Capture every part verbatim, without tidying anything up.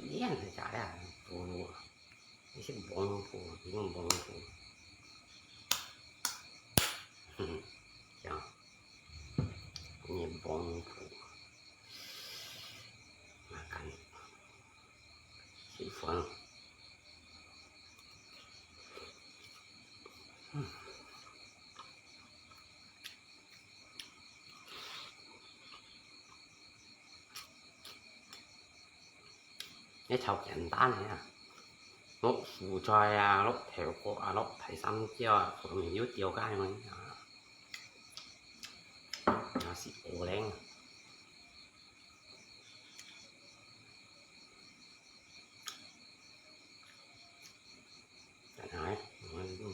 Yan sa le, pulu. Isi bongpu, yung bongpu. Siang. Ini bongpu. Makan. Sipon.這超簡單个啊，落蔬菜啊，落豆角啊，落大三角啊，後面有調个樣啊，也是好靚。再來，我用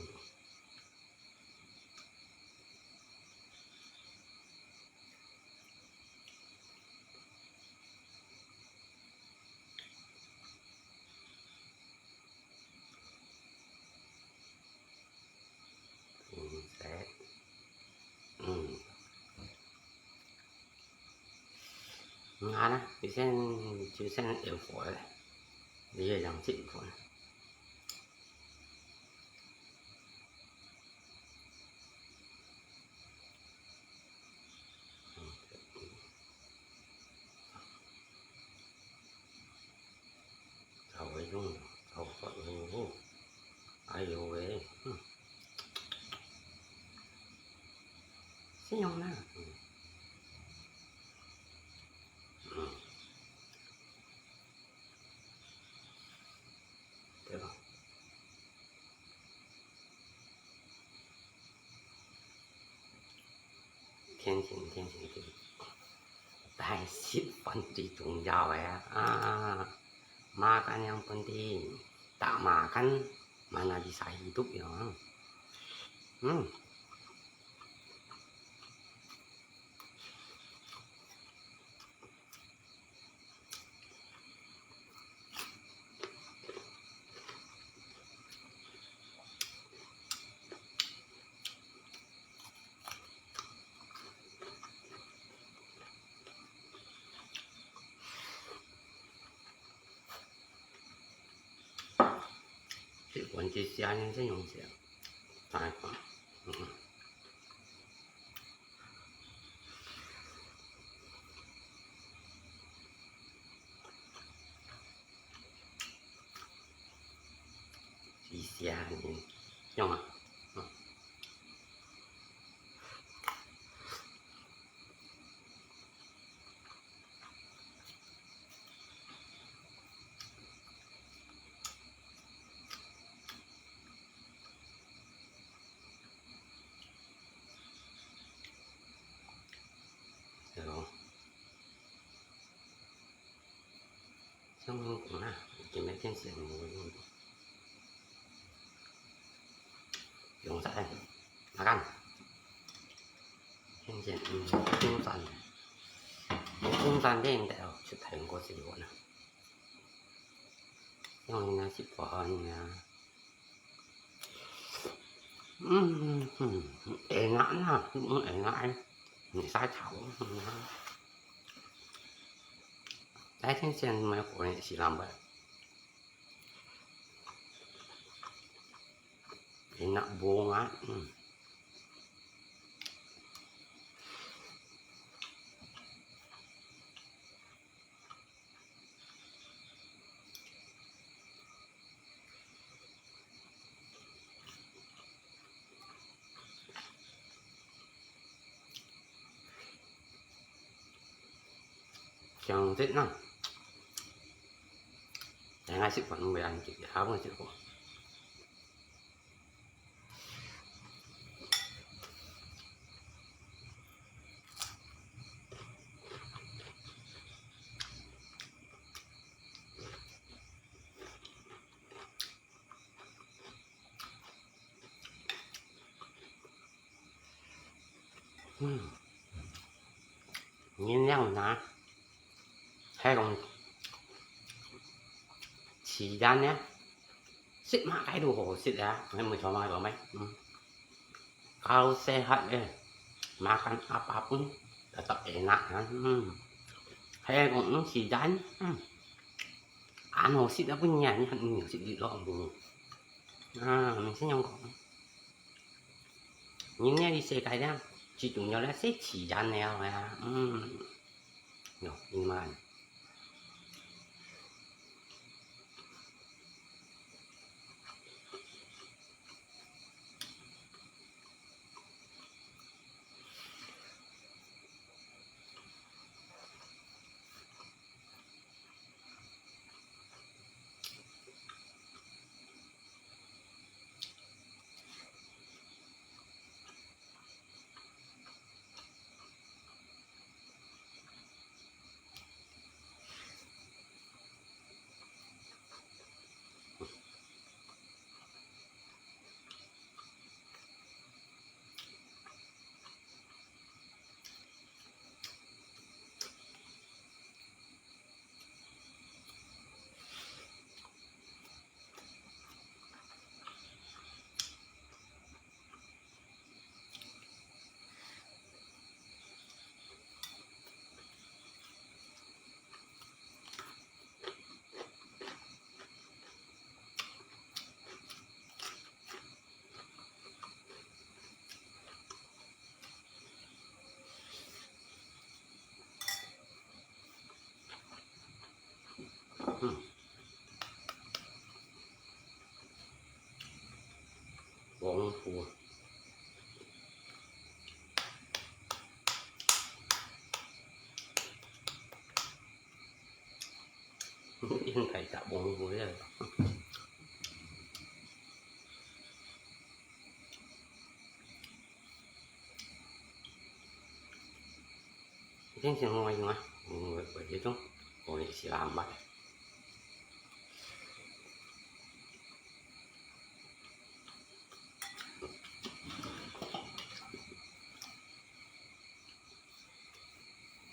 嗯，對。嗯。嗯，好了，你先，就先有火了，你也想进火了。 炒个用，炒个用，哎呦喂，嗯。先用啦，嗯。嗯。對吧？ 天天，天天，天天。但係食飯最重要个啊！啊，makan yang penting. Tak makan, mana bisa hidup ya. Hmm. 這款就係恁樣先用食，大家看，嗯。 一下，嗯，用啊，嗯。 係咯。像講啊，今日天時無用。用晒，makan。天時，嗯，中山，中山店的哦，出太陽過死我了。用那些飯呀。 嗯，嗯，嗯，enak啊，嗯，enak欸，毋使炒，嗯啊。來，先先買個人食啦，毋使，enak bông啊，嗯。 像這樣，等下食飯會恁急，下午食飯。 嗯，人樣拿，還講，自然呢，食麼个都好食啊，還無錯嘛，講咩？嗯，kalau sehat欸，makan apapun tetap enak啊，嗯，還講，嗯，自然，嗯。恁好食啊，分人，你還毋好食你咯，嗯。啊，毋係恁樣講。人呢，這世界呢，最重要呢，係自然个啊，嗯。喲，你媽。 嗯。黃糊。應該打黃糊个。 一定先用啊，嗯，我，我這種，我也是懶惰。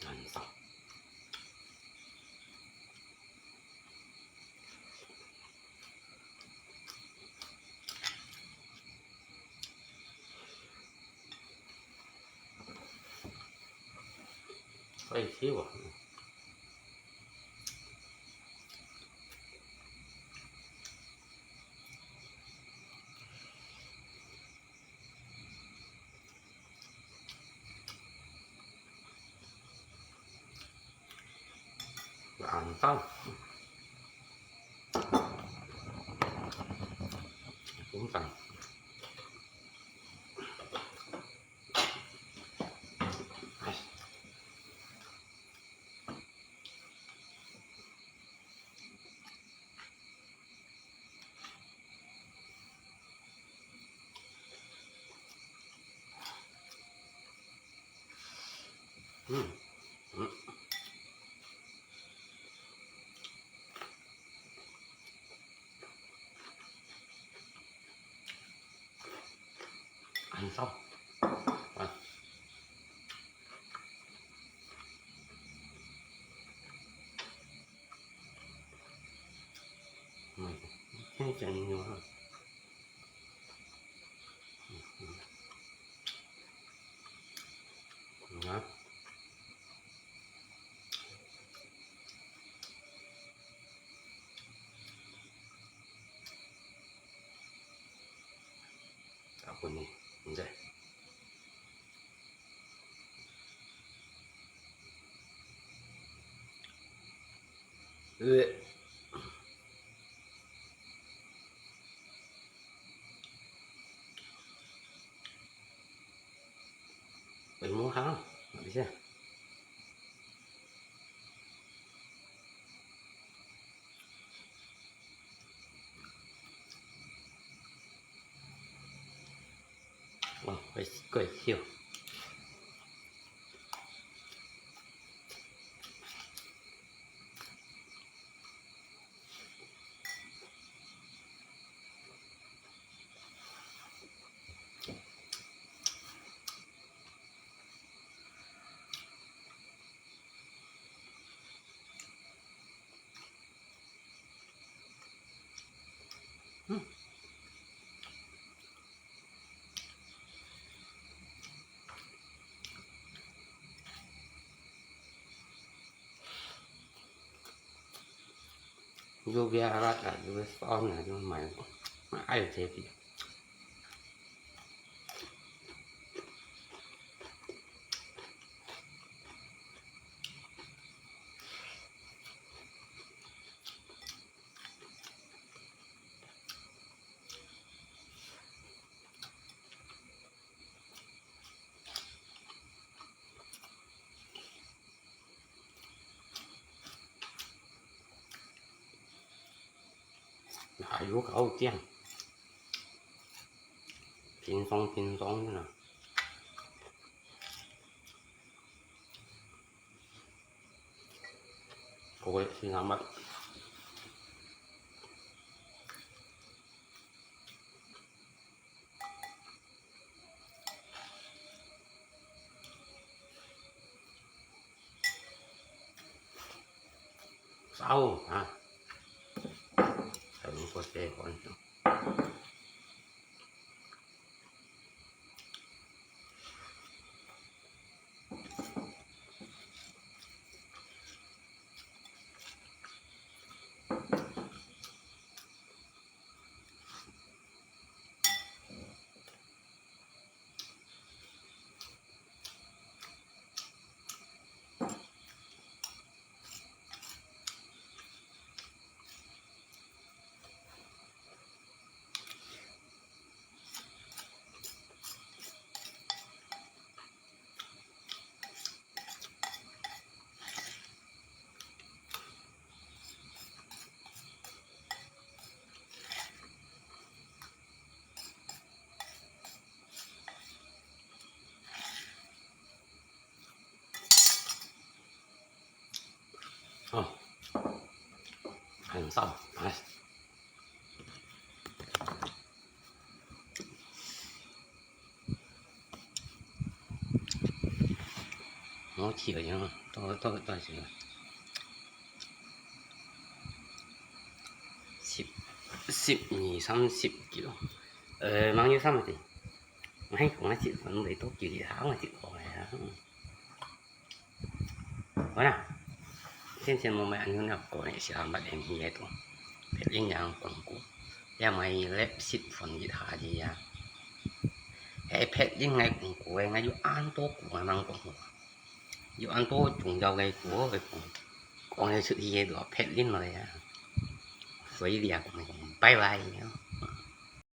難受。 可以吃哦。Ăn tau. Cũng tàn. Ừ. Ừ. Ăn xong. Rồi. Này, thế chẳng nhiều hơn. Đó. Apa ni? Ini. Ê, mua hàng, mà đi xem. Ồ, quay, quay chiều. 又比較辣啊，又酸啊，又蛮，蛮愛这个。还有好酱，清爽清爽的啦。口味非常棒。 燒啊，還有個細飯。 哦，很燥，哎。我去了以后，到，到，到时了。十，十二、三十kilo。呃，網友三个字，我还讲啊，这份袂到几下，我就过来啊。嗯。 好啦，先前我们安尼了，过年时候捌连起个多，别人样讲过，也买来食饭一下子啊。迄别人个讲过个，我有安多讲啊，啷讲过，有安多重要个过个讲，讲个出去个多，别人来啊，所以你也讲讲，拜拜。